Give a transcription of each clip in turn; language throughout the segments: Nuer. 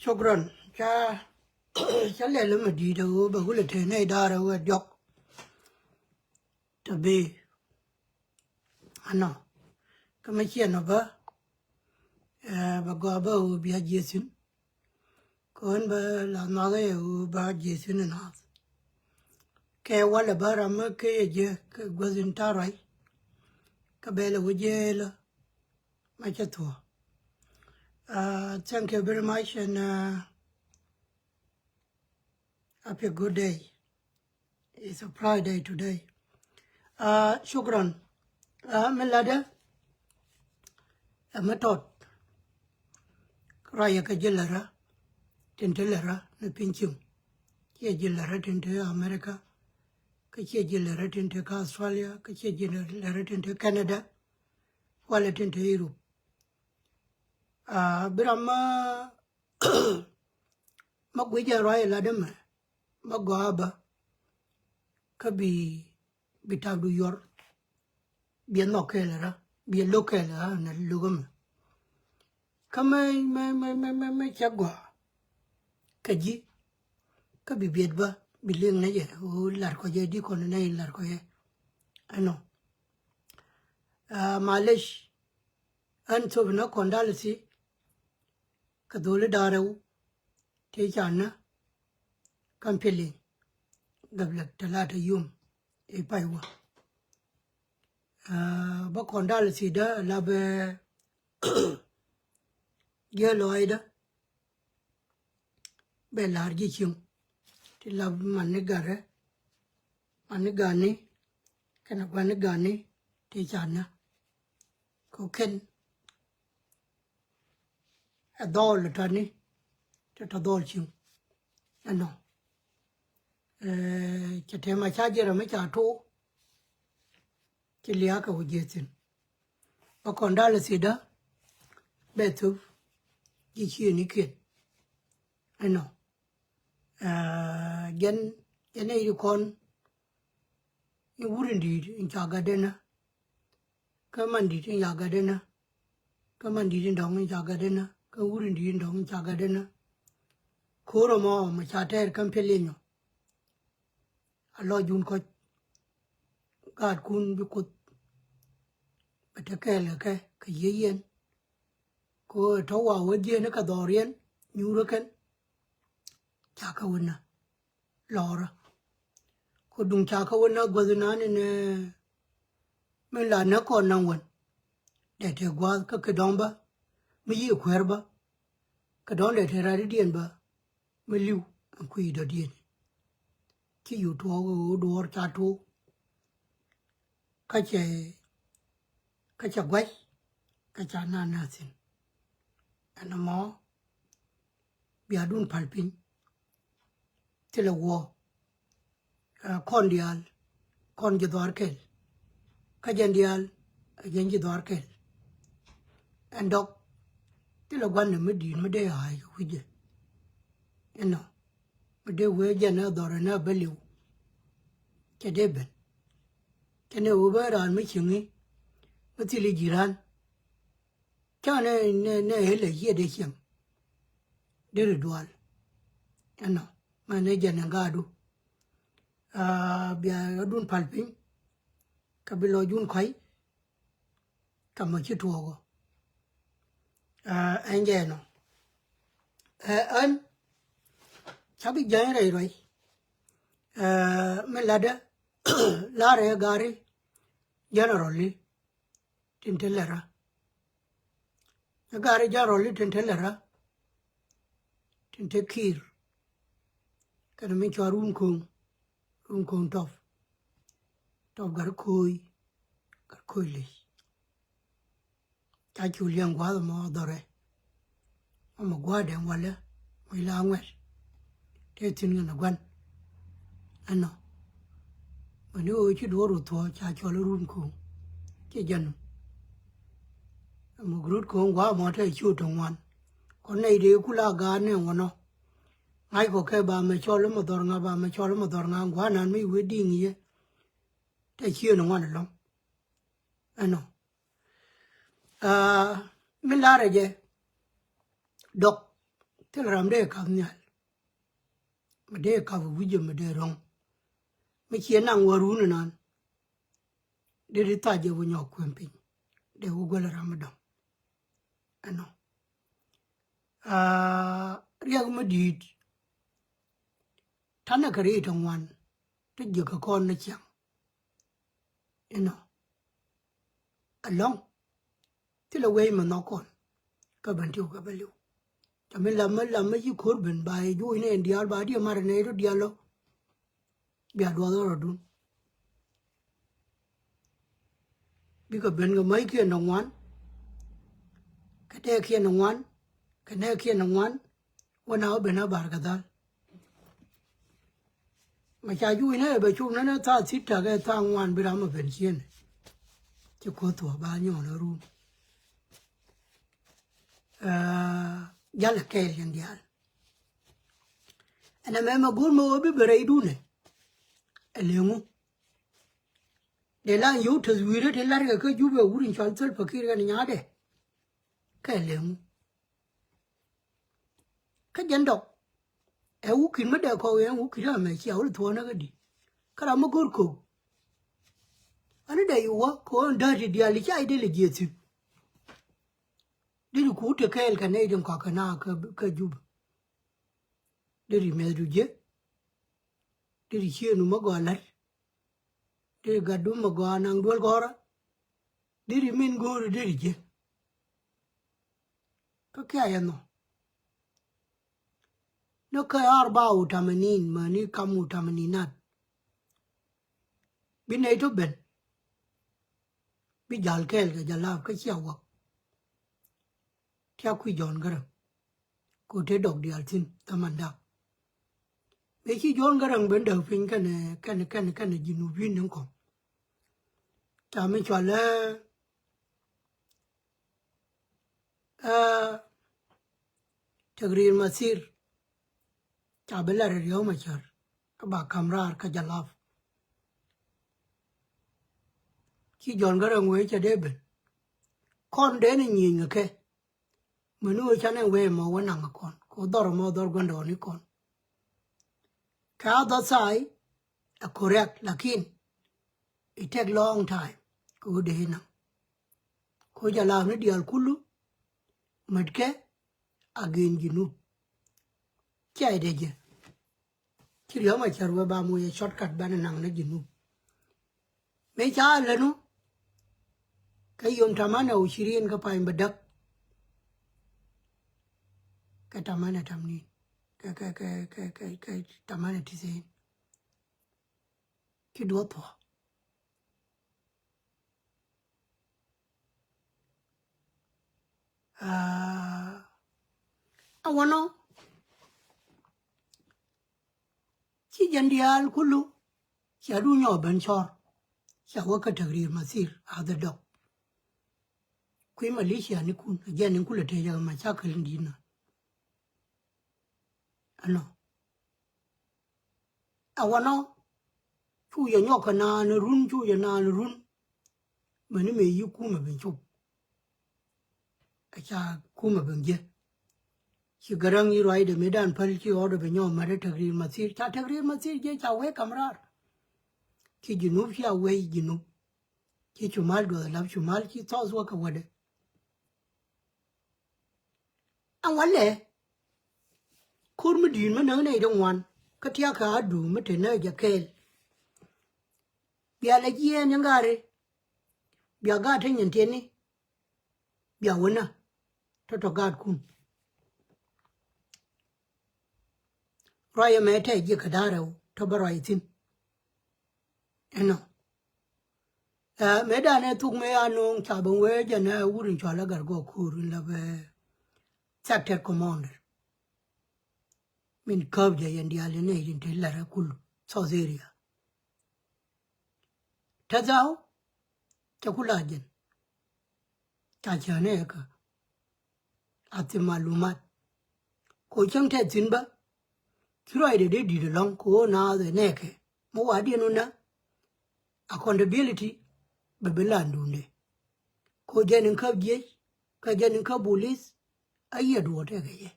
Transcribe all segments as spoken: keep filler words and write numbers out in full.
Shukran. Ca, ca lɛl mi di̱i̱t ɛ ɣöö bɛ wulɛ te nɛy da̱a̱r ɛ ɣöö ɛ diɔ̱k. Tɛ bi. Anɔ. Kä mi ciɛ nɔ bä. Ɛ, bɛ gɔaa bä ɣöö bia jiɛ thi̱n. Kɔn bä la nhɔakä yɛ ɣöö bä jiɛ thi̱n ɛ naath. Kɛ walɛ bä ram mi kɛ yɛ jiɛ kɛ guäth in ta̱a̱ ruac. Kä bɛ lɛ wä jiɛ lä. Ma cɛ thuɔ̱k. Uh, thank you very much and, uh, have a good day. It's a Friday today. Uh, shukran. Uh, mi latdä ɛ mi tɔt. Ruacɛ kɛ ji̱ lärä tin te lärä ni piny cim. Ciɛ ji̱ lärä tin te America. Kä ciɛ ji̱ lärä tin te kä Australia. Kä ciɛ ji̱ lärä tin te Canada. Walɛ tin te Europe. Ah, bi ram ma, ma guic jɛ ruac ɛ latdä mɛ, ma gɔaa bä. Kä bi, bi tap du yuɔr. Biɛ nhɔk kɛɛl ɛ rä, biɛ lo̱k kɛɛl ɛ rä nɛ lo̱k ɛmɛ. Kä mɛ, mɛ, mɛ, mɛ, mɛ, mɛ cɛ gɔaa. Kä ji̱, kä bi biɛt bä, bi liŋ nɛ jɛ, ɣöö lar kɔ jɛ di kɔn nɛ lar kɔ jɛ. Ɛnɔ. Ah, malec, ɛn thop nä kɔn dal thi, kɛ dholi da̱ŋ rɛw, ti ca nä, kampelin, gabla talata yum, i̱ pay wä. Ah, bä kɔn dal thi dä la bɛ, jiɛ lɔaydä, bɛ la̱r ji̱ cieŋ. Ti la mani gatdä, mani gatni, kɛnɛ gua̱ni gatni, ti ca nä. Kɛ kɛn, ɛ dhɔl tɔni, ti tɔ dhɔl cieŋ. Ɛnɔ. Eh, cɛ tɛm a ca jiɛn ram mi ca tok. Ci lia̱a̱ kɛ wä jiɛ thi̱n. Bä kɔn dal thi dä, bɛ thop, ji̱ ciënikiɛn. Ɛnɔ. Ah, jɛn, jɛn ɛ i̱ kɔn, i̱ wur in di̱i̱t in ca gatdä nä. Kä man di̱i̱t in ca gatdä nä. Kä man di̱i̱t in dɔ̱ŋ in ca gatdä nä. Kä wur in di̱i̱t in dɔ̱ŋ in ca gatdä nä. Ko̱r ɛmɔ mɛ ca tɛɛr kampelin ɔ. A lɔ jun kɔc. Gaatkun bi Kuoth. Bɛ te kɛɛl kɛ kɛ, kɛ yiëë yɛn. Kɛ ɣöö tɔ̱ wa wä jiɛn kɛ dhɔriɛn nyuurä kɛn. Ca kɛ wä nä lɔrä. Kɛ duŋ ca kɛ wä nä guäth nan in, eh, min la nä kɔn naŋ wän. Dee te gua̱a̱th kä kɛ dɔ̱ŋ bä. Mi yiëë kueer bä. Kɛ dɔ̱ŋ dee te radidiɛn bä. Mi li̱w ɛn kui̱ dɔ̱diɛn. Ci yut tuɔɔk ɣöö duɔ̱ɔ̱r ca tuɔɔk. Kä cɛ, kä cɛ gua̱c, kä ca na na thi̱n. Ɛn ɛmɔ, bia dun päl piny. Thilɛ wuɔ. Ɛ, kɔn diaal, kɔn ji̱ dhɔaar kɛl. Kä jɛn diaal, ɛ jɛn ji̱ dhɔaar kɛl. Ɛn dɔk, thilɛ gua̱n ni mi di̱i̱t mi dee ɣaac kɛ wi̱c jɛ. Inɔ, mi dee wee jɛn ɛ dhɔr ɛn ɛ bä li̱w. Cɛ dee ben. Cɛ nɛ wee ben raan mi cieŋ i̱, mi thil i̱ ji̱ raan. Ca nɛ, nɛ, nɛ ëë lɛ yiëë dee cieŋ. Deri dual. Ɛnɔ, mɛ nɛ jɛn ɛn gaadu. Aa, bia ɣä dun pal piny. Kä bi lɔ jun kɔ̱a̱c. Kä mɔ ci tuɔɔk ɔ. Aa, ɛn jɛ ɛnɔ. Ɛ, ɛn, ca bi jany rɛy ruac. Aa, mi latdä, la̱rɛ gari, general i̱. Tin te lɛ rä. Ɛ gari jɛ rɔl i̱ tin te lɛ rä. Tin te ki̱i̱r. Kɛnɛ mi cɔal run ko̱o̱ŋ. Run ko̱o̱ŋ tɔp. Tɔp gat ko̱o̱y. Gat ko̱o̱y lec. Ca cu liɛŋ gua̱a̱th ɛmɔ dhɔrɛ. Mɔmɔ gua̱a̱dɛ walɛ mɔ ila ŋuɛl. Tëë thi̱n ŋän ɛ gua̱n. Ɛnɔ. Mɛni ɣöö ci duɔ̱ɔ̱r ru thuɔ̱ɔ̱ ca cɔl i̱ run ko̱o̱ŋ. Ci jɛn. Ɛmɔ gurut ko̱o̱ŋ gua̱a̱ mɔ tɛɛ ciöt ti ŋuan. Kɔn nɛy dee kula gaat ni ɛŋɔnɔ. Ŋa̱ckɔ kɛ ba mɛ cɔl i̱ mɛ dhɔr ŋa, ba mɛ cɔl i̱ mɛ dhɔr ŋa, gua̱a̱ nan mi wee di̱i̱ŋ yɛ. Tɛɛ ciöt ni ŋuan ɛlɔ̱ŋ. Ɛnɔ. Aa, mi la̱rä jɛ. Dɔk. Thil ram dee kap nhial. Mi dee kap wi̱cä mi dee rɔ̱ŋ. Mi ciɛ naŋ wä run inan. Dee di thac jɛ wä nyɔk kuɛn piny. Dee wä guäl ram mi dɔ̱ŋ. Ɛnɔ. Aa, riɛk mi di̱i̱t. Tanɛ kɛ ri ti ŋuan. Ti ji̱ kɛ kɔn ni ciaŋ. Inɔ. Ɛlɔ̱ŋ. Thilɛ wee mɛ nhɔk kɔn. Kä ben ti wä kɛ bä li̱w. Ca mi lam mi lam mi ci ko̱r ben ba i̱ juuc ni ɛn diaal ba diɛ mat ɛn ɛ rɔ diaal lɔ. Bia duɔth rɔ dun. Bikɛ ben kɛ mäc kiɛn dɔ ŋuan. Kɛ tɛɛ kiɛn dɔ ŋuan. Kɛ nɛɛ kiɛn dɔ ŋuan. Wä na wä ben a bar kɛ dhal. Ma ca juuc nɛ bɛ cop nɛ nɛ thaa thit takɛ thaa ŋuan bi ram a ben cieen. Ci koth thuɔ ba nyɔɔn a run. Aa, jalɛ kɛɛl yɛn diaal. Ɛn ɛmɛ mɛ go̱o̱r mɛ wä bi bɛ rɛy dunɛ. Ɛ leŋu. Dee lan yio̱w tɛth wi̱i̱rä ti la̱rkɛ kä Jubɛ wur in cɔal Thol Pakir kɛn nyaatdɛ. Kɛ leŋu. Kä jɛn dɔk. Ɛ wukit mi dee kɔk yɛn wukit amɛ cia wul thuɔ̱ɔ̱nä kä di. Kä ram mi go̱r ko̱k. Ani dee yi wä kɛ ɣän dääti diaal i̱ ca idel i̱ jiɛ thip. Deri kuut te kɛɛl kɛ nɛy tin kɔak kɛ na kä, kä Jubɛ. Deri mɛthdu jiɛ. Deri ciëënu mi gɔaa la̱t. Deri gatdu mi gɔaa naŋ duel gɔ̱rä. Deri min go̱o̱ri deri jiɛ. Kä kia yɛ nhɔ. Ni kä arba u tamanin mäni kam u tamaninat. Bi nɛy tɔ ben. Bi jal kɛɛl kɛ jal laap kä cia wäk. Tia kui̱ Jɔ̱ɔ̱n Gäräŋ. Ko te dɔk diaal thi̱n thamandak. Mëë ci Jɔ̱ɔ̱n Gäräŋ ben däk piny kɛnɛ, kɛnɛ, kɛnɛ, kɛnɛ Jinubin ni kɔ̱ŋ. Ca mi cɔal ɛ, ɛ, Tɛk Riɛk Mathir. Ca bi lar ɛ Riɛk Macär. Kä ba ka̱m raar kä jal laap. Ci Jɔ̱ɔ̱n Gäräŋ wee cɛ dee ben. Kɔn dee ni nyieny kɛ kɛ. Meni wee canɛ wee mɔ wä naŋ kɔn. Kɛ wä dhɔr mɔ dhɔr gua̱ndɔɔŋni kɔn. Kɛ a dhɔr thaai, a correct, lakin it take long time. Kɛ wä dee naŋ. Kɛ wä jal laap ni diaal kulu. Mätkɛ, again Jinub. Cia idɛ jɛ. Ci Riɛk Macär wee ba moc ɛ shortcut banɛ naŋ ni Jinub. Mëë ca lätnu. Kɛ yom tamania u ishirin kä pany bädäk. Kɛ tamania tamanin. Kɛ, kɛ, kɛ tamania tisin. Ci duɔth thuɔ̱k. Aa, a wanɔ. Ci jɛn diaal kulu. Cia du nyɔk ben cɔr. Cia wä kä Tɛk Riɛk Mathir a dhɛ dɔk. Kui̱ militia ni kun a jɛn in kulɛ te jɛ kɛ macakɛl in di̱t na. Ɛnɔ. A wanɔ. Cu yɛ nyɔk kɛ naan run, cu yɛ naan run. Mɛni mëë yi kumɛ ben cop. A ca kumɛ ben jiɛ. Ci Gäräŋ yi ruacdɛ mëëdan päl ci ɣɔɔdɛ ben nyɔk mɛt ɛ Tɛk Riɛk Mathir. Ca Tɛk Riɛk Mathir jiɛ ca wee kam raar. Ci Jinub cia wee Jinub. Ci cumal duɔth lap cumal ci thɔɔth wä kɛ wädɛ. Ɛn walɛ. Ko̱r mi di̱i̱t mi näk nɛy ti ŋuan. Kä tiakä a duŋ mi te nääc jɛ kɛɛl. Bia lɛ jiɛɛn ni ŋa̱ri. Bia gaat te nyin tiɛni. Bia wänä. Tɔ̱tɔ̱ gaatkun. Ruac ɛmɛ tɛ ji̱ kɛ da̱rɛ tɔ̱ bä ruac thi̱n. Ɛnɔ. Ɛ, mëë danɛ thuk mëë a no̱o̱ŋ ca ben wee jɛn ɛ wut in cɔal ɛ Gatgɔk Ko̱o̱r in la bɛ sector commander. Min käp jɛ yɛn diaal in nɛy tin te lar ɛ kul South area. Tɛth a wä cɛ ku la jɛn. Ca cä nɛɛkä. A thi malumat. Ko cäŋ tɛth thi̱n bä. Ci ruacdɛ dee di̱t ɛlɔ̱ŋ ko naath ɛ nɛɛkɛ. Mi wa diɛn wä nä. Accountability bɛ bi landundɛ. Ko jɛn in käp jiec kä jɛn in käp bulis. A yiɛ duɔ̱ɔ̱r tɛkɛ jɛ.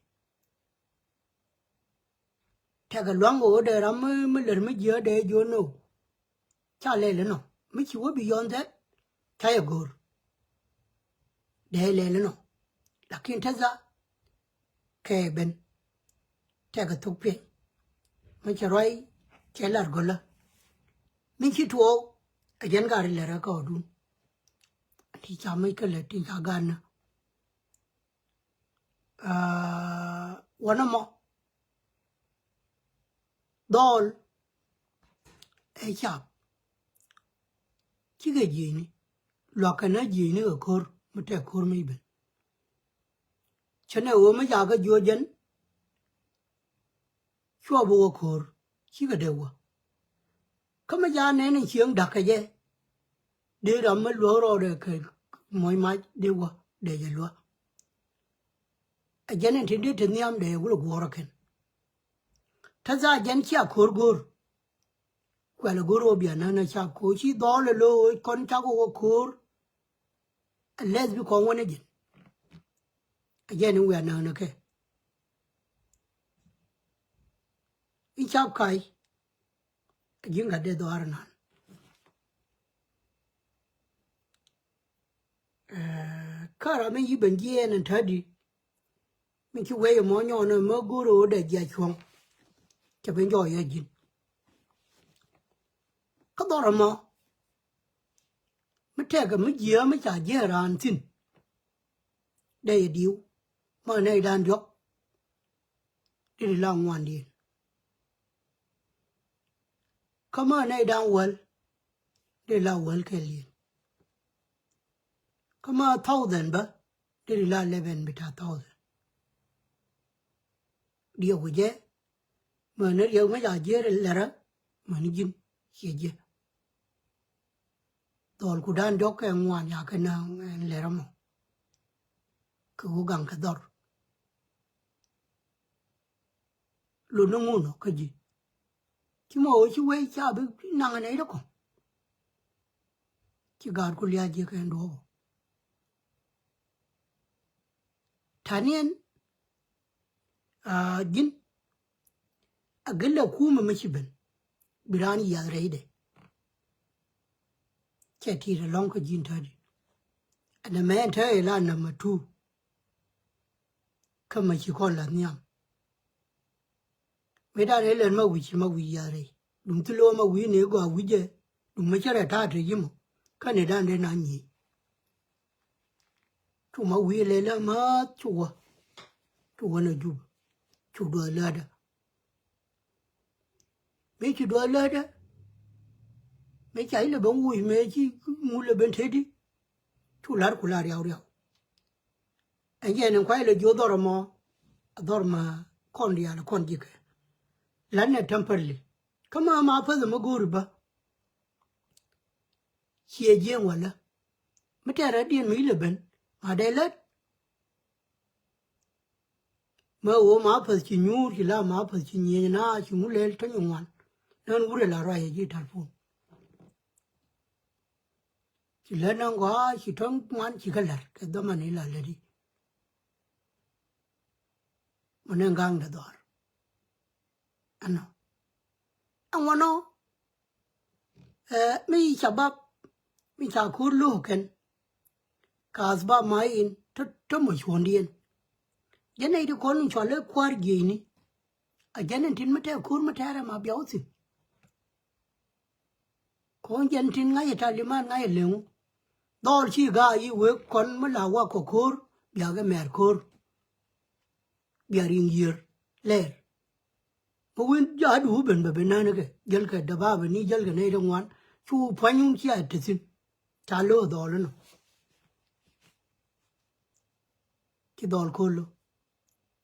Kɛ luaŋ kɛ ɣöö dee ram mi, mi lär mi jiääk dee jiök nɔ. Ca lɛl inɔ mi ci wä bi yɔn thɛt. Ca yɛ go̱o̱r dee lɛl inɔ. Lakin tɛtha kɛ ben tɛkɛ thok piɛny. Mi cɛ ruac cɛ lar gölä. Mi ci tuɔɔk ɛ jɛn gat ilɛr ɛ kɔɔdun. Ti ca mi kɛ lɛ ti ca gat nä. Aa, wanɛ mɔ dhɔl ɛ cap. Cikɛ jiecni luakä nä jiecni kɛ ko̱r mi tɛk ko̱r mi ben. Cä nɛ ɣöö mi ca kä jiöc jɛn. Cuɔ bi wä ko̱r cikɛ dee wä. Kä mi ca nɛn in cieŋ da̱k kɛ jɛ. Dee ram mi luäk rɔɔdɛ kɛ muɔ̱c mac dee wä dee jɛ luäk. Ɛ jɛn in tin dee te nhiam dee wulɛ guɔ̱ɔ̱r ɛ kɛn. Tɛtha jɛn cia ko̱r go̱o̱r. Kuɛl ɛ go̱o̱r ɣöö bia nän ɛ ca ko̱r ci dhɔl ɛ lo̱o̱c kɔn cak ɣöö ko̱r. Ɛ lɛth bi kɔn wänä ji̱n. Ɛ jɛn in wiaa nän ɛ kɛ in cap kac. Ɛ ji̱n gat dee dhɔaar inan. Ɛ, kä ram mi yi ben jiɛɛn in tätdi. Mi ci wee mɔ nyɔɔn mɛ go̱o̱r ɣöö dee jiac cuɔ̱ŋ. Cɛ ben jɔɔc ɛ ji̱n. Kä dhɔr ɛmɔ mi tɛkɛ mi jiääk mi ca jiääk raan thi̱n. Dee yɛ diw ma nɛy dan diɔ̱k. Dee di la ŋuandiɛn. Kä ma nɛy dan wäl dee la wäl kɛl yɛn. Kä ma thousand bä dee di la eleven bita thousand. Diɛ ku jɛ mäni riɛk mi ca jiɛɛr lɛrä mäni ji̱n ciɛ jɛ. Dhɔl ku dan diɔ̱k kɛ ŋuan ya kɛ na ɛn lɛrä mɔ. Kɛ wu gaŋ kɛ dhɔr. Lotni ŋun ɔ kä ji̱. Ci mɔ ɣöö ci wee ca bi naŋ nɛy ti kɔ̱ŋ. Ci gaat ku liac jiɛ kɛn duɔ̱ɔ̱p ɔ. Taniɛn, aa, ji̱n a gilɛ kumɛ mi ci ben bi raan yiath rɛydɛ. Cɛ ti̱i̱t ɛlɔ̱ŋ kä ji̱n tätdi. Ɛn ɛmɛ ɛn te ila number two. Kä mɛ ci kɔn la̱th nhiam. Mëë dan ëë lɛn ma wi̱c ci ma wi̱c yath rɛy. Duŋ thil ɣöö ma wi̱c ni gɔaa wi̱cɛ. Duŋ mɛ cä rɛ ta̱a̱ te ji̱ mɔ. Kä ni dan dee na nyiey. Cu ma wi̱i̱ lɛl ɛ määth cu wä. Cu wä nɛ jup. Cu duɔth läätdä. Mëë ci duɔth läätdä. Mëë ca ilɛ ben wuc mëë ci ŋul lɛ ben tetdi. Cu la̱r ku la riaw riaw. Ɛn jɛ ni kuay lɛ jiö dhɔr ɛmɔ. A dhɔr ma kɔn diaal kɔn ji̱ kɛ. La̱t nɛ temporarily. Kä ma ma päth ɛmɛ go̱o̱ri bä. Ciɛ jiɛn wälä. Mi tɛɛr rɛtdiɛn mi ilɛ ben ma dee lät. Mɛ ɣöö ma päth ci nyuur ci la ma päth ci nyieny na ci ŋu lɛl töny ŋuan. Nän wurɛ la ruac ɛ ji̱ talpon. Ci lät na ŋɔaa ci töny ŋuan ci kä la̱r kɛ dhɔmani la läti. Mɔ ni gaŋdɛ dhɔr. Ɛnɔ. Ɛŋɔnɔ. Ɛ, mi cabab mi ca ko̱r lo̱o̱k kɛn. Ka asbab ma in tä, tä mɔ cuɔ̱ndiɛn. Jɛn nɛy ti kɔn in cɔal i̱ kua̱r jiecni. A jɛn in tin mi tɛk ko̱r mi tɛɛrɛ ma biaw thi̱n. Kɔn jɛn tin ŋa̱c ɛ talimat ŋa̱c ɛ leŋu. Dhɔl ci ga̱a̱ yi wek kɔn mi la wak kɔ ko̱r biak ɛ mɛr ko̱r. Bia riŋ yiër lɛɛr. Kä win ja̱a̱du ben bɛ ben nään kɛ jäl kɛ däbaabä ni jäl kɛ nɛy ti ŋuan. Cu pua̱nyun cia te thi̱n. Ca lo̱o̱ dhɔl inɔ. Ci dhɔl ko̱r lo̱.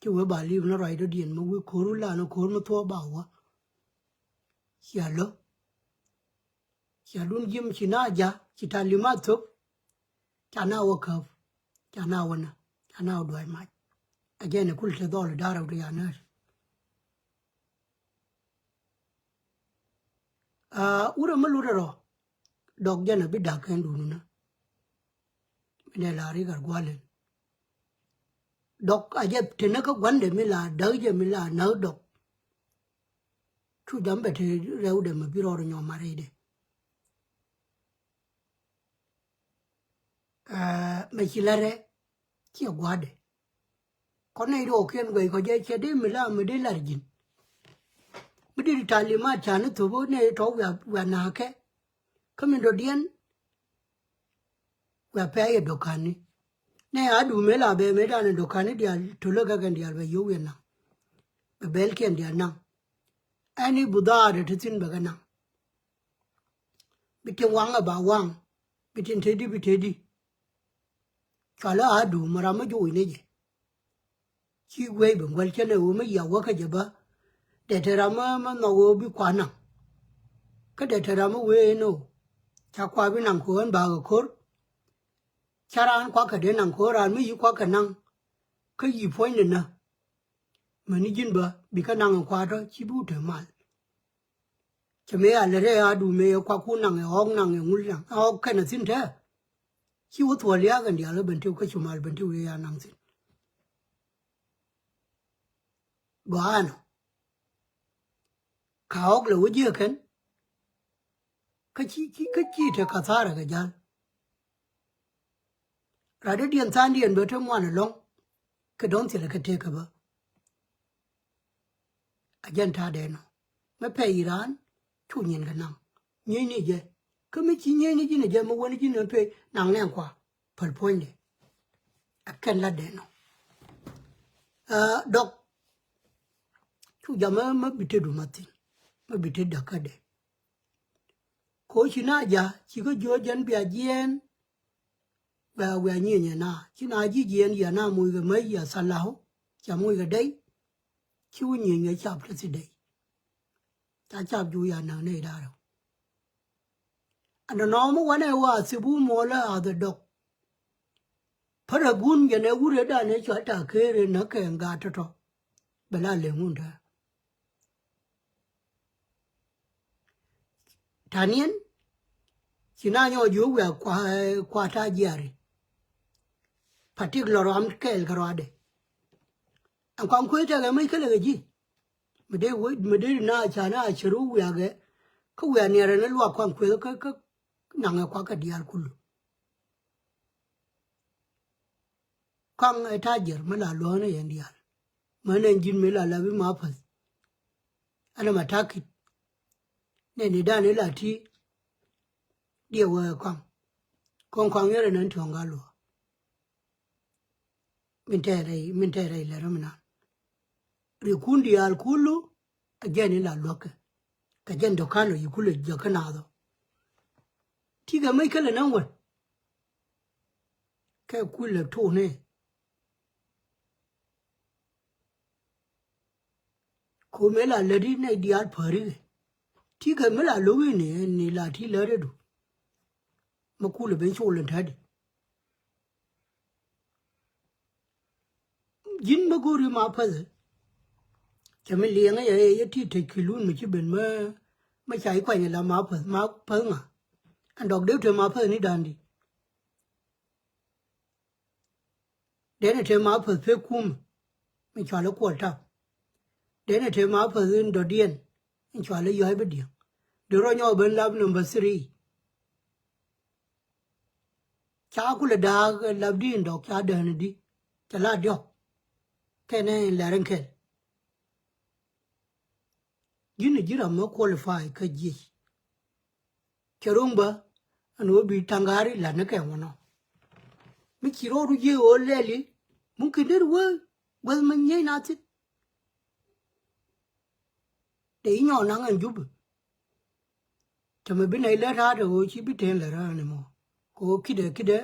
Ci wee ba li̱w ni ruac dɔ̱diɛn mi wee ko̱r wä lan ko̱r mi thuɔ̱ɔ̱p ba wä. Cia lo̱. Cia dun ji̱m ci na ja̱ ci talimat thop. Ca na wä käp. Ca na wä na. Ca na wä duac mac. A jɛn ɛ kul te dhɔl i̱ da̱r rɛw ti ya nääri. Aa, wurɛ mi lutdɛ rɔ dɔk jɛn a bi da̱k kɛn duundunä. Mi dee la rik ar gua̱lɛn dɔk a jɛ tenä kä gua̱ndɛ mi la da̱k jɛ mi la näk dɔk. Cu jam bɛ te rɛwdɛ mɛ bi rɔɔd nyɔk mat rɛydɛ. Aa, mɛ ci la rɛ ciɛ gua̱dɛ. Kɔn nɛy rɔɔkiɛn guɛc kɔ jɛ cɛ dee mi la mi dee lar ji̱n. Mi dee talimat ca ni thop nɛy tɔ wiaa, wiaa na̱a̱kɛ. Kä min dɔ̱diɛn wiaa pɛ̈ɛ̈c ɛ dɔ̱kani. Nɛy a duumɛ la bɛ mëë danɛ dɔ̱kani diaal tolä kɛ kɛn diaal bɛ yio̱w wiaa naŋ. Bɛ bɛlkiɛn diaal naŋ. Ɛn i̱ budhaar ɛ ti thi̱n bɛ kɛ naŋ. Bi tin waŋ ɛ ba waŋ, bi tin teti bi teti. Cɔalä a duum ram mi joc ni jɛ. Ci guey bi guäl cä ni ɣöö mi yia wä kä jɛ bä. Dee te ram mi, mi nhɔk ɣöö bi kua naŋ. Kä dee te ram mi wee ni ɣöö ca kua bi naŋ kɛ ɣän bakɛ ko̱r. Ca raan kuakɛ dee naŋ kɛ ɣän raan mi yi kuakɛ naŋ. Kä yi puɔ̱ny ni nä. Mäni ji̱n bä bi kä naŋ in kua tɔ ci bi wut te mal. Cɛ mëë a lät ɛ a duum mëë ɛ kuak kun naŋ ɛ ɣɔk naŋ ɛ ŋul naŋ ɛ ɣɔk kɛn a thi̱n tɛ. Ci wä thuɔl liaak ɛn diaal ɛ ben tiw kä cu mal ben tiw ɛ ya naŋ thi̱n. Gɔaa ɛnɔ. Ka ɣɔk lɛ wä jiɛ kɛn. Kä ci, ci, kä ci te ka thaarɛ kɛ ja̱l. Radä diɛn tha̱a̱ŋdiɛn bä te ŋuan ɛlɔ̱ŋ. Kɛ dɔ̱ŋ thilɛ kɛ tëëkä bä. A jɛn ta̱a̱dɛ nɔ. Mɛ pɛy i̱ raan cu nyin kɛ naŋ. Nyiecni jɛ. Kä mi ci nyiecni ji̱n ɛ jɛ mɛ wäni ji̱n ɛ pɛy naŋ nɛn kua. Päl puɔ̱nydɛ. A kɛn latdɛ nɔ. Aa, dɔk. Cu jam mɛ, mɛ bi te du ma thi̱n. Mɛ bi te da̱kädɛ. Ko ci na ja, ci kä jiö jɛn bia jiɛɛn. Bɛ wiaa nyieny ɛ na ci na ji̱ jiɛɛn yia na muc kɛ mäc yia thalau. Ca muc kɛ dɛy. Ci wä nyieny kɛ cap te thi dɛy. Ca cap ju ya naŋ nɛy da̱rä. Ɛn nɔnɔ mi wanɛ wa thip wä muɔlä a dhɛ dɔk. Pärä gun jɛn ɛ wurɛ danɛ cua ta keer in nä kɛ ŋa tɔtɔ. Bɛ la leŋ wun tɛ. Taniɛn ci na nyɔɔ jiök wiaa kua, kua ta jiari. Patik lɔ rɔam kɛɛl kɛ rɔadɛ. Ɛn kɔaŋ kuec tɛkɛ mec kälɛ kɛ ji̱. Mi dee wec, mi dee na ca na cɛ ru wiakɛ. Kä wiaa niɛrɛ ni luak kɔaŋ kuec kä, kä naŋɛ kuak kɛ diaal kulu. Kaŋ ɛ tajer mi la luɔ̱ɔ̱n ɛ yɛn diaal. Män ɛn ji̱n mi la la bi ma päth. Ɛn ɛmɛ ta̱kit. Nɛni dan ila ti. Diɛ wee kɔaŋ. Kɔn kɔaŋ yɛrɛ nɛn tiɔ̱ŋ gal luɔ̱ɔ̱. Min tɛɛrɛ, min tɛɛrɛ ilɛ rɛ mi nan. Rikun diaal kulu. A jɛn ila luäkɛ. Kɛ jɛn dɔ̱kan ɔ yi kulɛ jäkä naath ɔ. Tikɛ mec kälɛ näŋ wän. Kɛ kulɛ tuuni. Ko mëë la läti nɛy diaal päri kɛ. Tikɛ mëë la lo̱k ini ni la ti läti du. Mä kulɛ ben col in täti. Ji̱n mä go̱o̱ri ma päth. Cɛ mi liɛŋä yɛ yɛ ti tec kilun mi ci ben mä, mä ca i̱ kuany ila ma päth, ma päth ŋa. Ɛn dɔk dee te ma päth ni da̱a̱n di. Denɛ te ma päth pek kumɛ. Mi cual i̱ kuɔl tap. Denɛ te ma päth in dɔ̱diɛn. In cual i̱ yɔ̱a̱c bi diɛŋ. Di rɔ nyɔk ben lap number three. Ca kulɛ da̱a̱k lapdi in dɔk ca däänidi. Cɛ la diɔ̱k. Kɛnɛ in lɛr in kɛl. Ji̱n ji̱ ram mi qualify kä jiec. Cɛ ro̱ŋ bä ɛn ɣöö bi taŋga̱a̱ri la̱t ni kɛ ŋuɔ̱nɔ. Mi ci rɔɔdu jiec ɣöö lɛli. Mumkin deri wee guäth mi nyiec na thi̱n. Dee inyɔɔn naŋ ɛn jup. Tɛmɛ bi nɛy lät raat ɛ ɣöö ci bi tëën lät raat ni mɔ. Kɛ ɣöö kidɛ kidɛ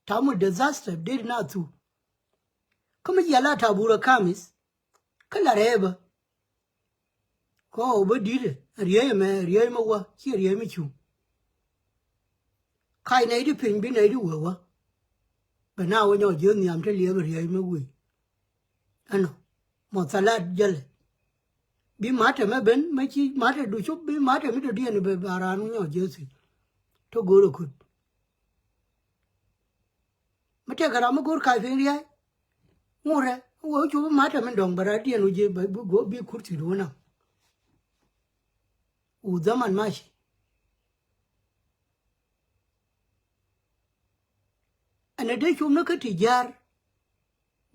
ta̱a̱ mi disaster deri na thuk. Kä mi jial a ta̱a̱ burä kamis. Kä la rɛɛ bä. Kɔ bä di̱t ɛ riey ɛmɛ riey mɛ wä ci riey mɛ cuŋ. Kac nɛy ti piny bi nɛy ti wee wä. Bɛ na wä nyɔk jiöth nhiam te liɛp riey mɛ wee. Ɛnɔ mɔ thalat jälɛ. Bi ma̱tɛ mɛ ben mɛ ci ma̱tɛ du cop bi ma̱tɛ mi dɔ̱diɛn bɛ ba raan wä nyɔk jiöth thi̱n. Te go̱o̱r ɛ kut. Mi tɛkɛ ram mi go̱o̱r kac piny riey. Ŋurɛ wä cop bi ma̱tɛ mi dɔ̱ŋ bɛ raan diɛn wä jiɛ bɛ bi go̱o̱r bi kut thi̱n wä naŋ. Wu dhaman maci. Ɛn ɛ dee cop ni kä ti jiaar.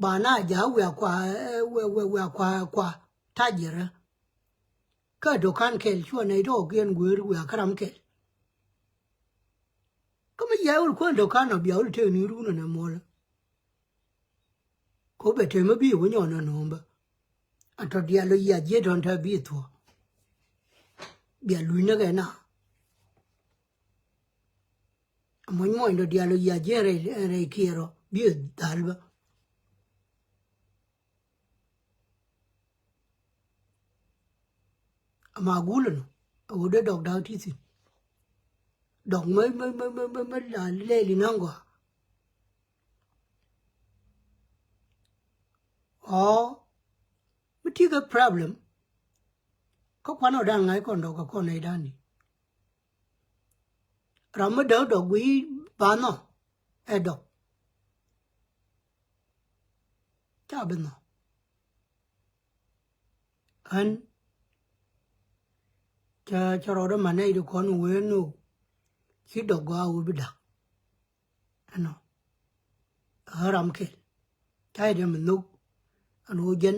Ba na ja̱a̱k wiaa kua, eh, wiaa, wiaa, wiaa kua, kua tajirä. Kä dukan kɛl cuɔ nɛy tɔ̱ kiɛn gueer wiaa kä ram kɛl. Kä mi jiaar wur kuɛn dukan ɔ bia wul tëëk ni run ɛn ɛ muɔlä. Ko bɛ tëë mi bi wä nyɔn ɛ nööm bä. A tɔ diaal ɔ yia jiet tɔn te bi thuɔ. Bia luny ni kɛ na. A muɔny muɔny tɔ diaal ɔ yia jiet rɛy, rɛy kiɛɛr ɔ bi dhal bä. Ama gul ɛnɔ a ɣöö dee dɔk da̱k ti thi̱n. Dɔk mä, mä, mä, mä, mä, mä la lɛl in aŋ gɔaa. Ɔ mi ti kɛ problem. Kä kuan ɔ dan ŋa̱c kɔn dɔk kɛ kɔn nɛy dan di. Ram mi däk dɔk guiy ba nhɔ ɛ dɔk. Ca bi nhɔ. Ɣän cä, cä rɔɔdä man nɛy di kɔn wee nu ci dɔk gɔaa wee bi da̱k. Ɛnɔ ɣän ram kɛl ca yɛ dee mi nhok. Ɛn ɣöö jɛn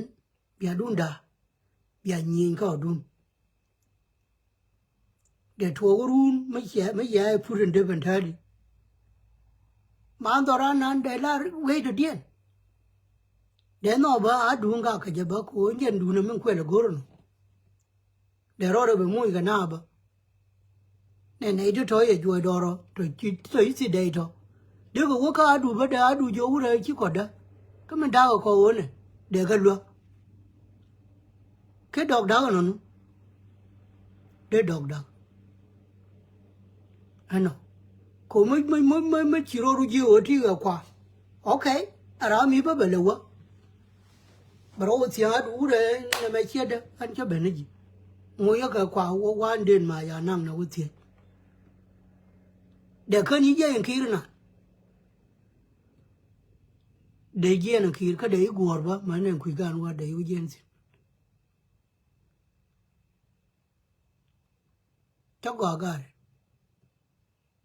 bia dun da̱a̱ bia nyieny kä ɣɔdun. Dee tuɔɔk run mi ciɛ, mi ciɛ put in dep in täädi. Man dhɔran nan dee lar wec dɔ̱diɛn. Dee nhɔk bä a duun gak kɛ jɛ bä ko̱o̱n jɛn duun min kuɛl ɛ go̱r ɛnɔ. Dee rɔɔdɛ bɛ moc kɛ na bä. Nɛ nɛy ti tɔ̱ yɛ juɔc dɔɔrɔ tɔ̱ ci, tɔ̱ ci thi dɛy tɔ̱. Dee kɛ wä kä a duun bä dee a duun jiök wurɛ ci kɔtdä. Kä min da̱a̱k ɛ kɔk ɣöö nɛ dee kɛ luäk. Kɛ dɔk da̱k ɛnɔni dee dɔk da̱k. Ɛnɔ ko mi, mi, mi, mi, mi ci rɔɔdu jiɛ ɣöö ti ɣɛ kua. Ok. Ɛ ram mi bä bɛ lɛ wä. Bɛ rɔ wä thia̱a̱ŋ a duurɛ nɛ mɛ ciɛtdä ɛn cä ben ni ji̱. Ŋu yɛ kɛ kua wä wan den ma ya naŋ nɛ wä thiec. Dee kän yi jiɛc in ki̱i̱r na. Dee jiɛn in ki̱i̱r kä dee yi guɔ̱ɔ̱r bä mɛ nɛ kui̱ gan wä dee yi wä jiɛn thi̱n. Cä gɔaa ga̱a̱r.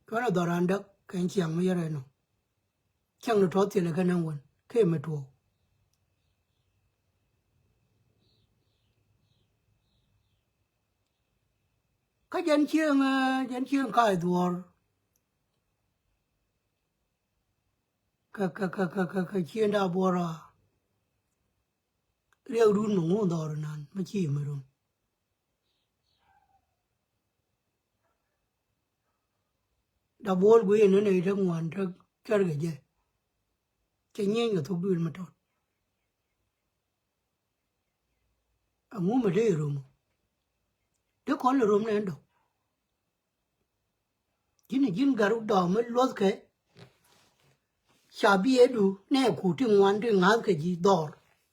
Cuanɛ dhɔran däk kɛn ciaŋ mi yɛrɛ nɔ. Ciaŋ ni tɔ̱ thilɛ kɛn ɛn wän kee mi tuɔɔk. Kä jɛn cieŋ, eh, jɛn cieŋ ka̱a̱c dhuɔ̱ɔ̱r. Kä, kä, kä, kä, kä, kä cieŋ da buɔ̱r a riɛk run mi ŋuun dhɔr nan mi ci mi run. Da buɔl guiy ni nɛy te ŋuan te cuɛr kɛ jɛ. Cɛ nyieny kɛ thok duël mi tɔt. Aŋu mi dee rom. Dee kɔn lɛ rom nɛ ɛn dɔk. Ji̱n ji̱n gat dɔɔk mi luɔthkɛ. Ca biɛɛdu nɛ ku ti ŋuan ti ŋa̱thkɛ ji̱ dhɔr.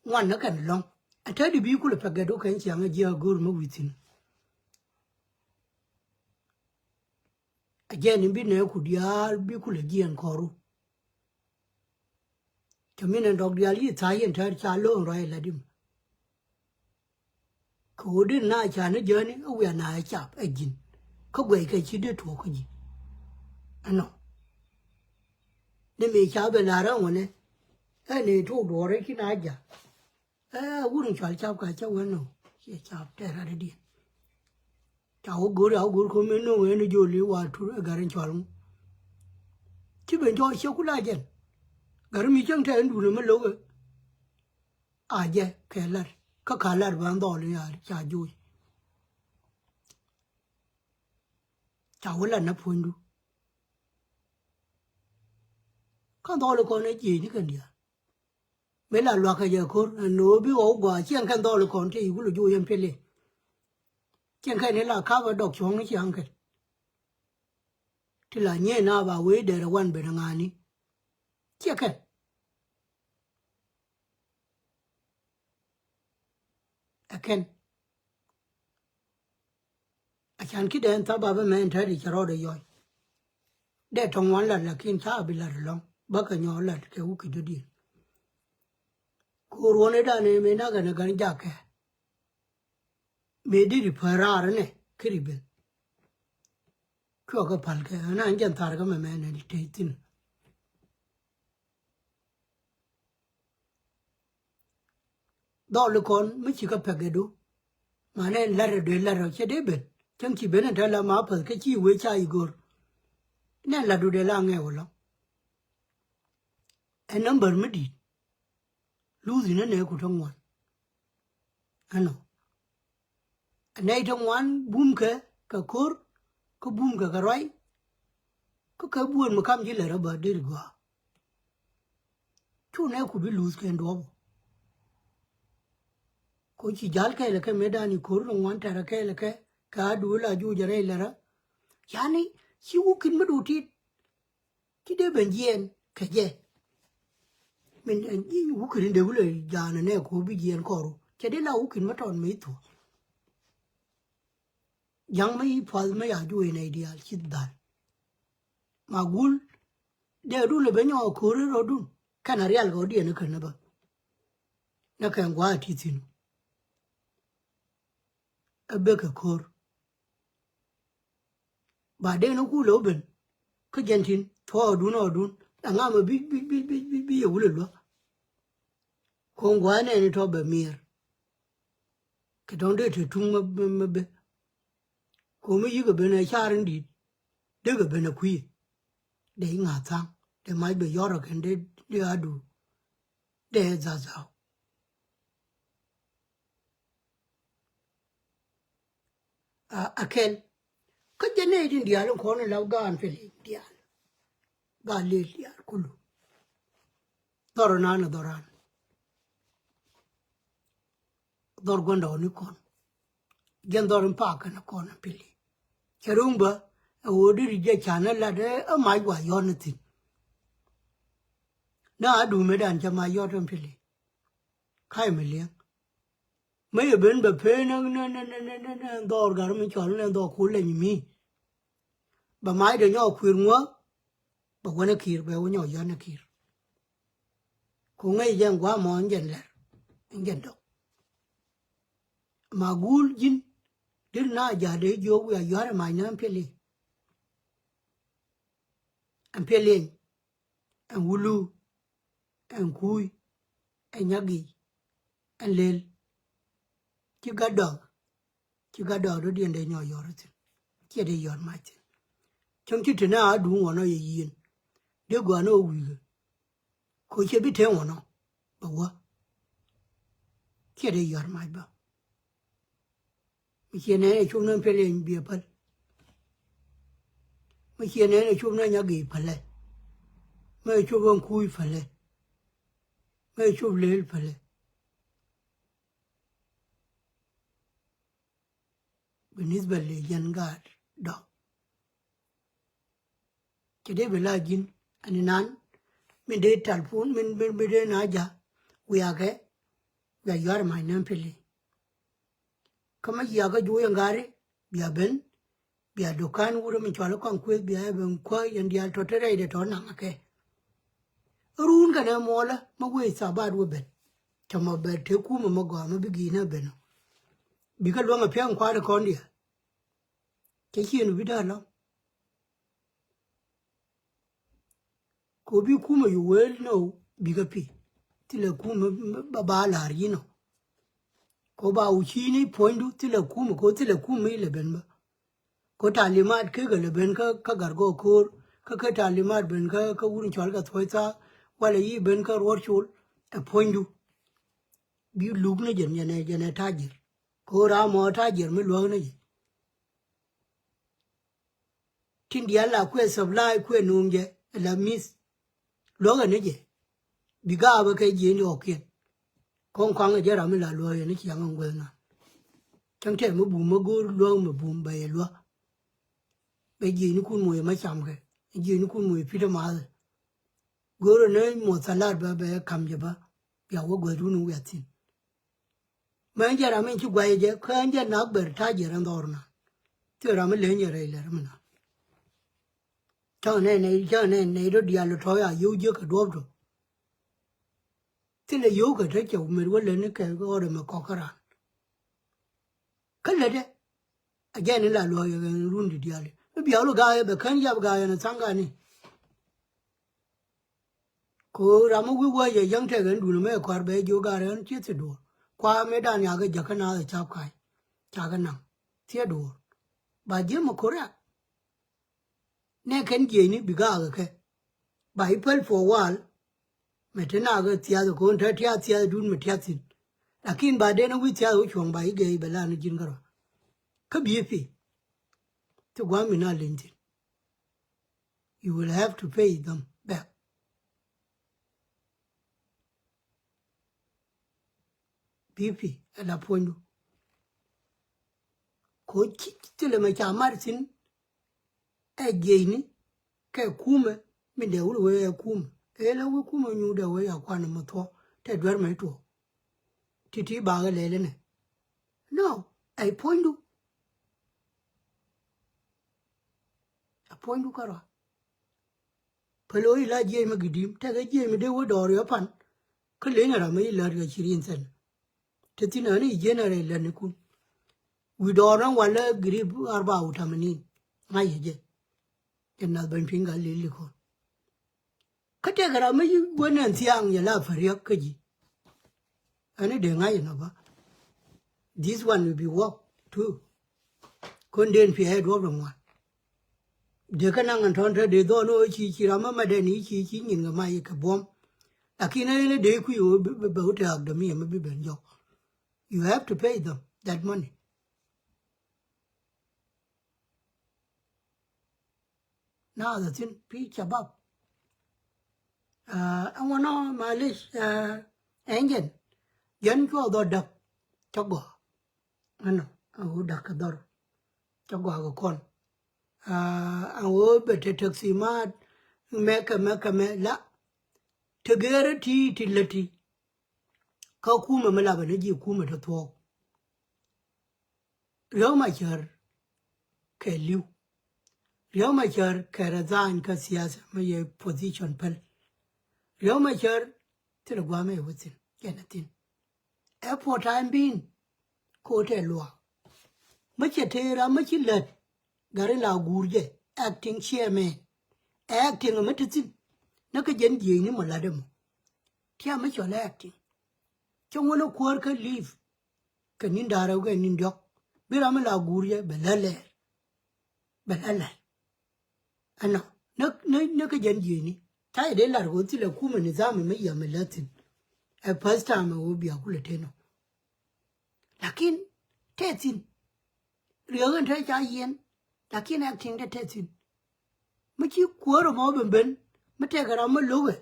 Ŋuan ni kɛn lɔ̱ŋ. Ɛ te di bi kulɛ pɛ gɛt wä kɛn ciaŋ ɛ jiɛ a go̱o̱r mi wi̱i̱ thi̱n. A jɛn in bi nɛ ku diaal bi kulɛ jiɛn kɔru. Cɛ min ɛn dɔk diaal yi tha̱a̱c yɛn tɛ̈r ca lo̱o̱n ruac ɛ la̱t im. Kɛ ɣöö dee na ca ni jäni ɛ wiaa na ɛ cap ɛ ji̱n. Kä guɛc kɛ ci dee tuɔɔk kä ji̱. Ɛnɔ. Ni mi ca ben la̱r ɛ ŋuɔ̱nɛ. Ɛ ni tuɔɔk duɔɔr ɛ ci na ja̱. Ɛ wur in cual cap ka cä wen nɔ. Ciɛ cap tɛr rat ɛ diɛn. Ca wä go̱r, ca wä go̱r ko̱ min no̱o̱ŋ ɣän jɔl i̱ wa tur ɛ gär in cual ŋu. Ci ben jɔɔc ciek ku la jɛn. Gär mi cäŋ tɛɛn duun ɛmɛ lo̱k ɛ. A jɛ kɛ lat kä ka lat bä dhɔl in yaar ca joc. Ca wä lat na puɔ̱nydu. Kä dhɔl in kɔn ɛ jiec ni kɛn diaal. Mëë la luakä jɛ ko̱r ɛn ɣöö bi ɣɔw gɔaa ciɛŋ kɛn dhɔl kɔn ti yic wul jiök yɛn piɛl i̱. Ciɛŋ kɛn i̱ la ka̱p ɛ dɔk cuɔ̱ŋni ciaŋ kɛn. Ti la nyiee na ba wee dɛr ɛ wan ben ɛ ŋa̱a̱ni. Ciɛ kɛn. Ɛ kɛn. A can ki dee ɛn tha̱p bapä mɛ ɛn täti cɛ rɔɔdɛ yɔc. Dee tɔŋ wan lat lakin ca bi lat ɛlɔ̱ŋ bäkɛ nyɔɔk lat kɛ wä ki̱t dɔ̱diɛn. Ko̱o̱r ruɔ̱n ëëdan ëë mëë nak ɛn ɛ gän jakɛ. Mëë deri päär raar ɛnɛ kä Ribel. Cuɛ kɛ päl kɛ ɣän an jɛn thaar kä mɛmɛ nɛ te thi̱n. Dhɔli kɔn mi ci kä pɛk gɛdu. Manɛ lat rɛ dee lat rɛ cɛ dee ben cäŋ ci ben ɛ tɛ la ma päth kä ci wee ca i̱ go̱r. Nɛ latdu dee la ŋɛɛ wä lɔ. Ɛ number mi di̱i̱t. Luthi ni nɛɛku ti ŋuan. Ɛnɔ. Ɛ nɛy ti ŋuan bumkɛ kɛ ko̱r kä bumkɛ kɛ ruac. Kä kɛ buɔ̱n mi kam ji̱ lɛ rɔ bä deri gɔaa. Cu nɛɛku bi luth kɛn duɔ̱ɔ̱p. Ko ci jal kɛɛlɛ kɛ mëëdan i̱ ko̱r ni ŋuan tɛrɛ kɛɛlɛ kɛ kɛ a duul a juuc a rɛy lɛ rɔ. Yani ci wukin mi du tit. Ci dee ben jiɛɛn kɛ jɛ. Min ɛn ji̱ wukin in dee wulɛ jaanɛ nɛ ko̱ bi jiɛɛn kɔru cɛ dee la wukin mi tɔn mi thuɔ. Ja̱ŋ mi puath mi ya juuc nɛ idial ci dhal. Ma gul dee dun lɛ ben nyɔk ko̱ri rɔdun kɛn a rial kɛ wä diɛn kän ni bä. Nɛ kɛn gua̱a̱ ti thi̱n. Ɛ bekɛ ko̱r. Ba den ku lo̱w ben kä jɛn tin thuɔɔdun ɔɔdun la ŋa mɛ bi bi bi bi bi bi yɛ wulɛ luäk. Ko̱ŋ gua̱a̱ nɛɛni tɔ bɛ miɛɛr. Kɛ tɔ̱ŋ dee te tuŋ mɛ mɛ ben. Ko̱ mi yikɛ ben ɛ car in di̱i̱t. Dee kɛ ben ɛ kui̱. Dee i̱ ŋa̱th tha̱a̱ŋ dee mac bɛ yɔr ɛ kɛn dee dee adu. Dee ɛ dhadhaw. A, a kɛl. Kä jɛ nɛy tin diaal in kɔn in la gaan pɛl in diaal. Gaan lel diaal kulu. Dhɔr nan a dhɔr an. Dhɔr gua̱ndɔɔŋni kɔn. Jɛn dhɔr in paak kɛn kɔn in pili. Cɛ ruŋ bä ɛ ɣöö di ri jɛ can in lat ɛ mac wa yɔn in thi̱n. Na a duum ɛ dan cɛ mac yɔt in pili. Ka̱c mi liɛŋ. Mi yɛ ben bɛ pee ni ni ni ni ni ni ni dhɔr gar mi cɔl ni dhɔr ku leny mi. Bɛ mac dee nyɔk kuir ŋuäk. Bɛ wänä kiir bɛ wä nyɔk yɔnä kiir. Ku ŋäc jɛn gua̱a̱ mɔ in jɛn lɛr in jɛn dɔk. Ma guul ji̱n dir na ja̱ dee jiök wi̱i̱ a yua̱r ɛ mac ni ɛn piɛli. Ɛn piɛli ɛn wulu. Ɛn kuuy, ɛn nyagic, ɛn lel. Ci gat dɔɔk, ci gat dɔɔk dɔ̱diɛn dee nyɔk yɔr thi̱n. Ciɛ dee yɔr mac thi̱n. Cäŋ ci te na a duŋ wɔnɔ yɛ yieen. Dee gɔaa ni ɣä wi̱i̱kɛ. Ko ciɛ bi te wɔnɔ bɛ wä. Ciɛ dee yɔr mac bä. Mi ciɛ nɛn ɛ cop ni pɛl yɛn biɛ päl. Mi ciɛ nɛn ɛ cop ni nyagii pälɛ. Mi ɛ cop ɛn kuuc pälɛ. Mi ɛ cop leel pälɛ. Bi nithbä lɛ jɛn gaat dɔ̱k. Cɛ dee bi la ji̱n ɛn inan min dee talpun min min min dee na ja̱ wiakɛ. Bia yuar mac nɛn pili. Kä ma jiakä juuc ɛn gari bia ben. Bia dukan wurɛ min cual kɔn kueth bia ɛ ben kuä yɛn diaal tɔ te rɛydɛ tɔ naŋ akɛ. Run kɛnɛ muɔlä ma wee thabat wä ben. Cɛ mɔ bɛ te kumɛ ma gɔaa ma bi gi̱i̱n ɛ ben ɔ. Bikɛ luäŋ ɛ piɛŋ kua̱r ɛ kɔn diaal. Cɛ cien bi da̱a̱ lɔ̱ŋ. Ko bi kumɛ yu weel nɔ bikɛ pi. Thilɛ kumɛ ba ba la̱r yinɔ. Ko ba wu cini puɔ̱nydu thilɛ kumɛ ko thilɛ kumɛ ilɛ ben bä. Ko talimat kekɛ lɛ ben kä kä gargɔ ko̱o̱r kä kä talimat ben kä kä wun cɔl kɛ thuɔ̱c thaak. Walɛ yi ben kä ruɔ̱r col ɛ puɔ̱nydu. Bi luk ni jɛn jɛn ɛ jɛn ɛ tajir. Ko ram mɔ tajir mi luäk ni jɛ. Tin diaal la kuɛ supply kuɛ nuŋ jɛ la miss. Luɔkɛ ni jɛ bi gaabä kɛ jiɛn yɔɔkiɛn. Kɔŋ kɔaŋ jɛ ram mi la luɔk yɛn ni ciaŋ ɛn guäth na. Cäŋ tɛm mi bum mi go̱o̱r luɔk mi bum bɛ yɛ luɔk. Bɛ jiɛn ni kun muɔc ma camkɛ jiɛn ni kun muɔc pi̱t ɛ mathɛ. Go̱o̱r ni muɔth thalat bɛ bɛ kam jɛ bä. Bia wä guäth run wiath thi̱n. Mɛ jɛ ram in ci guay jɛ kä ɛn jɛ nak ber ta̱a̱ jɛ rɛn dhɔr na. Thil ram in leny jɛ rɛy lɛr mi na. Cäŋ nɛ nɛ cäŋ nɛ nɛ dɔ diaal tɔ̱ ya yio̱w jiäk kɛ duɔ̱ɔ̱p tɔ. Thilɛ yio̱w kɛ te cɛ met wä leni kɛ ɣɔt ɛmɛ kɔk kä raan. Kä lätdɛ. A jɛn in la luɔ̱k yɛ ɣɛn run di diaal i̱ mi biaw lo ga̱a̱ yɛ bɛ kän yap ga̱a̱ yɛn a thaŋ ga̱a̱ ni. Ko ram mi wi̱i̱ wä yɛ yäŋ tɛk ɛn duun mɛ kɔar bɛ jiök gaar ɛn ciɛ thiet duɔ̱ɔ̱r. Kua mëë dan yakä jäkä naath ɛ cap ka̱a̱c. Cakä naŋ thiet duɔ̱ɔ̱r. Ba ji̱ mɛ ko̱r yak. Nɛ kɛn jiɛcni bi gaak kɛ. Ba i̱ päl puɔ wal. Mɛ te nakä thiath ko̱n te tiath thiath dun mɛ tiath thi̱n. Lakin ba den wi̱i̱ thiath wä cuɔ̱ŋ ba i̱ gɛɛc bɛ lan ji̱n kärɔa. Kä bi̱i̱ pi̱. Ti gua̱a̱m mi na leny thi̱n. You will have to pay them back. Bi̱i̱ pi̱ ɛ la puɔ̱nydu. Ko ci thilɛ mɛ ca mar thi̱n. Ɛ jiɛcni kɛ kumɛ min dee wul wee ɛ kumɛ. Ɛ la wee kumɛ nyuudɛ wee ya kuan mɛ thuɔ tɛ duer mɛ tuɔ. Ti̱ti̱ bakɛ lɛl inɛ. No, ɛ puɔ̱nydu. Ɛ puɔ̱nydu kärɔa. Päl ɣöö i̱ la jiɛc mi gi̱di̱m tekɛ jiɛc mi dee wä dɔɔr yɔ pan. Kä leny ram mi i̱ lät kɛ cirin thɛn. Te thi̱n ɣän i̱ jiɛn ɛ rɛy lätnikun. Wi̱i̱ dɔɔr ɣän walɛ girip arba u tamanin. Ŋa̱c yɛ jɛ. Jɛ nath bäny pi̱ny gal lil likɔn. Kä tëëkɛ ram mi wen ɛn thiaŋ yɛ la päriäk kä ji̱. Ɛn i̱ dee ŋa̱c ɛn ɔ bä. This one will be work too. Kɔn den piɛ ɛ duɔ̱p rɛ ŋuan. Dee kä naŋ ɛn tɔ̱n te dee dhɔn ɣöö ci ci ram mi mɛt ɛn i̱ ci ci nyin kɛ mac kɛ buɔ̱m. Lakin ɛn i̱ dee kui̱ ɣöö bɛ wä te ak dämi ɛmɛ bi ben jɔk. You have to pay them that money. Naath a thi̱n pi̱i̱ cabab. Ɛŋu nɔ malic ɛn jɛn jɛn cuɔ dhɔ däk. Cä gɔaa ɛnɔ a ɣöö da̱k kɛ dhɔr. Cä gɔaa kɛ kɔn a ɣöö bɛ te tek thi̱i̱ maat mɛ kɛ mɛ kɛ mɛ la. Te gɛɛrä ti̱i̱ ti lät ti kä kumɛ mi lapɛ ni ji̱ kumɛ te thuɔɔk. Riek Machar kɛ li̱w. Riek Machar kɛ resign kä siasa mi yɛ position päl. Riek Machar thilɛ gua̱a̱mɛ wä thi̱n jɛn a thi̱n. Ɛ puɔ time being ko tɛ luaak. Mi cɛ tëë ram mi ci lät gari la guur jɛ acting chairman. Ɛ acting mi te thi̱n ni kä jɛn jiëëcni mɔ lat ɛmɔ. Tiam mi cɔl ɛ acting. Cä ŋuɔ̱n ɛ kuäär kä leave. Kɛ ni̱n da̱rä kɛ ni̱n diɔ̱k bi ram mi la guur jɛ bɛ lät lɛɛr. Bɛ lät lɛɛr. Ɛnɔ ni ni kä jɛn jiëëcni ca jɛ dee lar kɛ ɣöö thilɛ kumɛ nidham mi yɛ mi lät thi̱n. Ɛ first time ɛ ɣöö bia kulɛ te nɔ. Lakin te thi̱n. Riek in te ca yiɛn. Lakin acting te te thi̱n. Mi ci kuäär ɛmɔ ben ben mi tɛkɛ ram mi lo̱kɛ.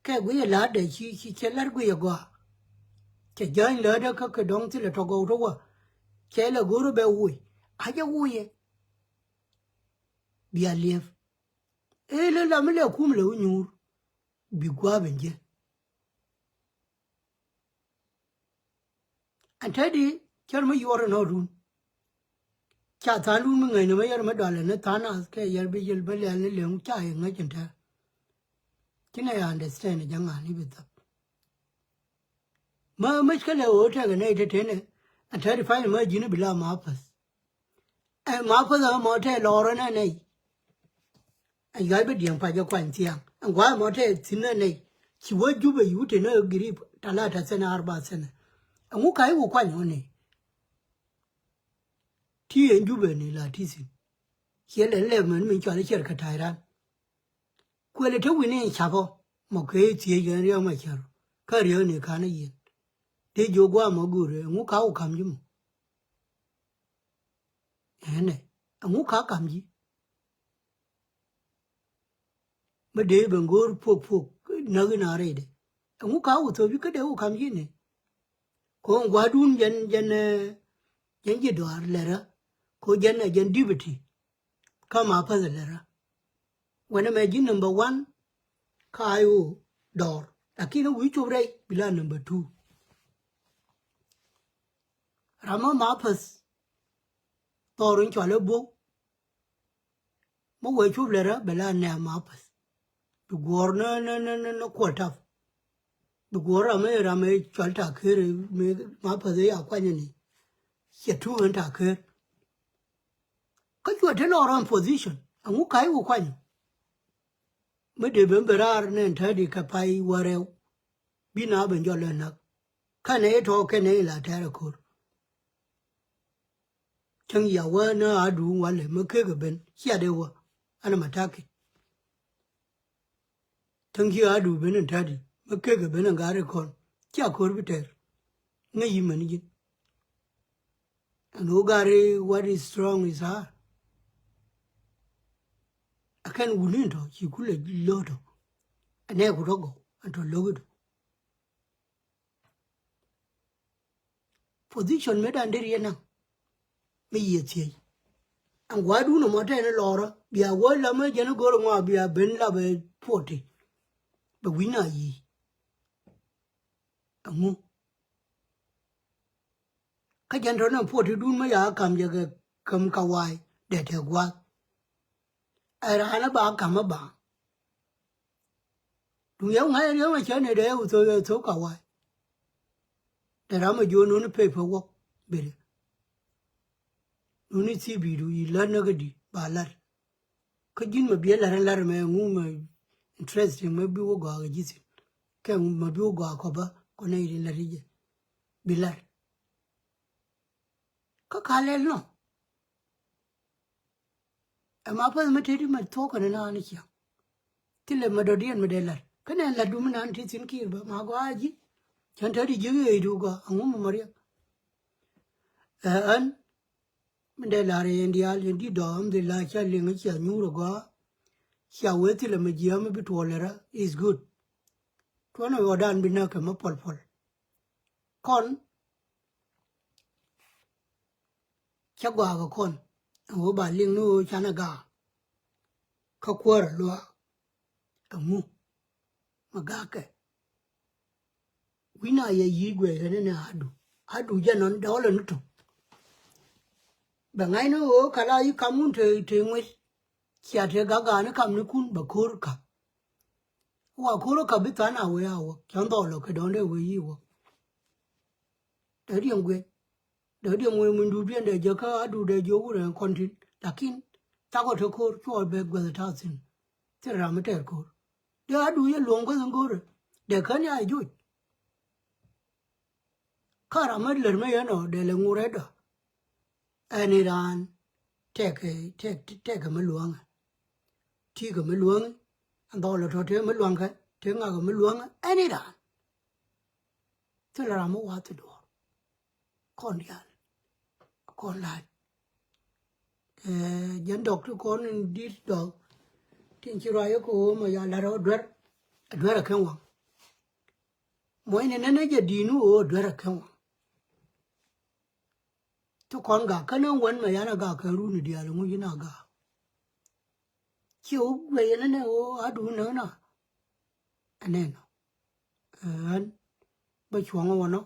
Kɛ guiyɛ la̱tdɛ ci ci cɛ la̱t guiyɛ gɔaa. Cɛ jäny lätdä kä kɛ dɔ̱ŋ thilɛ tɔ gɔw tɔ wä. Cɛ lɛ go̱r bɛ woc a jɛ woc yɛ. Bia liep. Ee lɛ la mi lɛ kum lɛ wä nyuur. Bi gua̱a̱p in jiɛ. Ɛn te di cär mi yuɔr ɛn ɣä run. Ca tha̱a̱ŋ run mi ŋäcnɛ mi yär mi dɔalɛ ni tha̱a̱ŋ nath kɛ yär bi yel bä lɛl ni leŋ ca yɛ ŋäc ɛn te. Ci nɛ yɛ understand ɛ jɛ ŋa̱a̱n i̱ bi thäp. Mä mäc kä lɛ ɣöö tɛkɛ nɛy te tenɛ ɛn te di pany mä ji̱n bi la ma päth. Ɛn ma päth ɛ mɔ te lɔɔr ɛn ɛ nɛy. Ɛn yuac bi diɛŋ pac ɛ kuany thiaŋ ɛn gua̱a̱th mɔ te thi̱n ɛ nɛy. Ci wä jup ɛ yuut tenɛ girip talata sɛnɛ arba sɛnɛ. Ɛŋu ka̱c wä kuany ɣän ni. Ti ɛn jup ɛ ni la ti thi̱n. Ciɛ lɛn lɛp mɛn min cual i̱ ciɛr kɛ ta̱a̱c ran. Kuël ɛ te wi̱ni in ca̱pɔ mɔ kee thiec kɛn Riek Machar kä Riek ni ka̱n ɛ yiɛn. Dee jiök gua̱a̱ mɔ go̱o̱rɛ ɛŋu ka̱ wä ka̱m ji̱ mɔ. Ɛnɛ ɛŋu ka̱ ka̱m ji̱. Mi dee ben go̱o̱r puɔk puɔk näk in a rɛydɛ. Ɛŋu ka̱ wä thop ji̱ kä dee wä ka̱m ji̱ ni. Ko̱o̱ŋ gua̱a̱dun jɛn jɛn jɛn ji̱ dɔaar lɛrä. Ko̱ jɛn ɛ jɛn deputy. Kä ma päth ɛ lɛrä. Wɛnɛ mɛ ji̱ number one. Kä a i̱ ɣöö dɔɔr lakin i̱ wi̱i̱ cop rɛy bi la number two. Ram ma ma päth. Dhɔr in cɔal i̱ bok. Mi wee cop lɛrä bɛ la nɛɛk ma päth. Bi guɔ̱ɔ̱r ni ni ni ni kuɔl tap. Bi guɔ̱ɔ̱r ram i̱ ram i̱ cɔal ta̱a̱ ker i̱ mi ma päth i̱ a kuany ni. Ciɛ tuuk in ta̱a̱ ker. Kä cuɛ te lɔɔr ɣän position. Ɛŋu ka̱c wä kuany? Mi dee ben ben raar nɛn täti kɛ pay wä rɛw. Bi na ben jɔl ɛ näk. Kɛnɛ itɔ kɛnɛ ila tɛr ɛ ko̱r. Cäŋ ya wä ni a duŋ walɛ mi kek ɛ ben cia dee wä. Ɛn ɛ ma ta̱ki̱. Cäŋ ci a duŋ ben in täti mi kek ɛ ben in gari kɔn cia ko̱r bi tɛr. Ŋäc yi mɛn ji̱n. Ɛn ɣöö gari what is strong is hard. Ɛ kɛn wuni in tɔ ci kulɛ lo̱k tɔ. Ɛ nɛɛku tɔ gɔw ɛn tɔ lo̱k itɔ. Position mi dan deri yɛ naŋ mi yiëë thiec. Ɛn gua̱a̱dun ɛmɔ tɛn lɔrä bia wä lamä jɛn go̱r ŋɔa bia ben lapɛ puɔti. Bɛ wi̱na yi̱ ɛŋu? Kä jɛn tɔ̱ nɛ puɔtidun mä ya ka̱m jɛ kɛ käm kawaay dee te gua̱a̱th. Ɛ raan ɛ ba ka̱m ɛ ba. Duŋ yɛ ŋa̱c ɛ riäm ɛ cä nɛ dee ɛ wä thok ɛ thok kawaay. Dee ram ɛ jiö nuni pay pɛ wä beri. Nuni thibi du yi lät nä kä di ba lat. Kä ji̱n mɛ biɛ lar in lar mɛ ŋu mɛ interesting mɛ bi wä gɔaa kɛ ji̱ thi̱n. Kɛ mɛ bi wä gɔaa kɔpä kɔ nɛ yit in lar i̱ jɛ bi lar. Kä ka lɛl nɔ. Ɛma päth mɛ teti mɛ thuɔ̱k kɛn in naan i̱ ciaŋ. Thilɛ mɛ dɔ̱diɛn mɛ dee lar kä nɛ lar dumi naan ti thi̱n kiir bä ma gɔaa ji̱. Cän teti ji̱ ɣeec du gɔaa aŋu mɛ mɛ riɛk. Ɛ ɣän Min dee lar yɛn diaal yɛn di̱t dɔ̱ŋ, alhamdulillah, cia liŋ cia nyuur agɔaa. Cia wee thilɛ mi jiääm mi bi tuɔɔl ɛ rä is good. Tuɔɔn ɛ ɣɔ̱dan bi näk kɛ mi puɔl puɔl. Kɔn cä gɔaa kɛ kɔn ɛn ɣöö ba liŋ ni ɣöö canɛ gaak. Kä kuäär ɛ luaak ɛŋu mi gaak kɛ. Wi̱na yɛ yi̱i̱ guɛc ɣän ni adu. Adu jɛ nɔn dɔɔlɛ ni tok. Bɛ ŋa̱cni ɣöö kala i̱ kam wun te te ŋuec. Cia te gak gaani kamnikun bɛ ko̱r ka̱p. Wa ko̱r ka̱p bi than a wee a wäk cä dhɔɔl ɔ kɛ dɔ̱ŋ dee wee yi̱i̱ wäk. Dee diɛŋ guiɛc. Dee diɛŋ wee munydu biɛn dee jɛ kä adu dee jiök wun ɛn kɔn tin. Lakin thakɔ te ko̱r cuɔ bɛ guäth ta̱a̱ thi̱n. Thil ram mi tɛɛr ko̱r. Dee adu yɛ luɔ̱ŋ guäth in go̱o̱rɛ dee kän ya joc. Ka ram mi lär mi yɛn ɔ dee lɛ ŋurɛ dɔ. Ɛn iran tɛkɛ tɛk tɛkɛ mi luɔ̱ŋɛ. Tikɛ mi luɔ̱ŋɛ. Ɛn dhɔl ɛ tɔ tëë mi lua̱ŋkɛ tëë ŋakɛ mi lua̱ŋɛ ɛn iran. Thilɛ ram mi wath ti duɔ̱ɔ̱r. Kɔn diaal kɔn la̱t. Ɛɛ jɛn dɔk ti kɔn in di̱t dɔk. Tin ci ruac kɛ ɣöö mɔ ya la̱t ɔ duer. Ɛ duer ɛ kɛn waŋ. Muɔ̱cni nɛn ɛ jɛ di̱i̱n ɣöö duer ɛ kɛn waŋ. Ti kɔn gak kä ni wän mɛ yan a gak kɛ runi diaal ŋuc in a gak. Ci wä guɛc ɛn ɛnɛ ɣöö a duun näk na. Ɛnɛ nɔ ɛn bä cuɔ̱ŋ ɛ wä nɔ.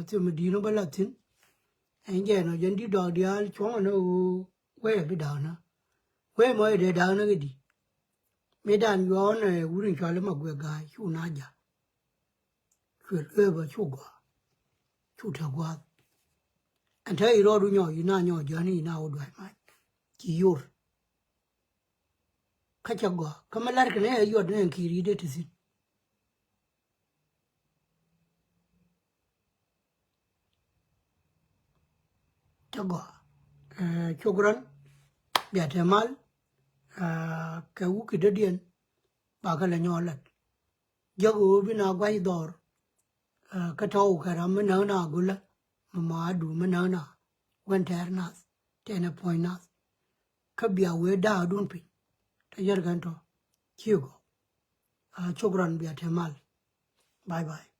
Thimɛ di̱i̱n ɔ bä lath thi̱n. Ɛn jɛ nɔ jɛn di̱t dɔɔk diaal cuɔ̱ŋ ɛn ɣöö wee ɛ bi da̱a̱k nä. Wee mɔ ɛ dee da̱a̱k nä kɛ di̱t. Mëë dan yuɔɔn ɛ wut in cɔal i̱ ma guɛ ga̱a̱c cu na ja̱. Cuɛ lueepä cu gɔaa. Cu te gua̱a̱th. Ɛn te i̱ rɔɔdu nyɔɔc i̱ na nyɔɔc jäni i̱ na wä dua̱c mac. Ci yor. Kä cä gɔaa kä mi la̱rkɛ ni ɛ yuɔt ni ɛn ki̱i̱r i̱ dee ti thi̱n. Cä gɔaa. Ɛɛ cukran. Bia te mal. Ɛɛ kɛ wuk i̱ dädiɛn. Ba kɛ lɛ nyɔɔl lat. Jiäk ɣöö bi na gua̱c dhɔr. Kä tɔ̱w kɛ ram mi näk na agulä mi ma adu mi näk na wän tɛɛr nath tɛn ɛ puɔ̱ny nath. Kä bia wee da̱a̱dun piny te yɛr kɛn tɔ̱. Cië gɔw. Cukran bia te mal. Bye bye.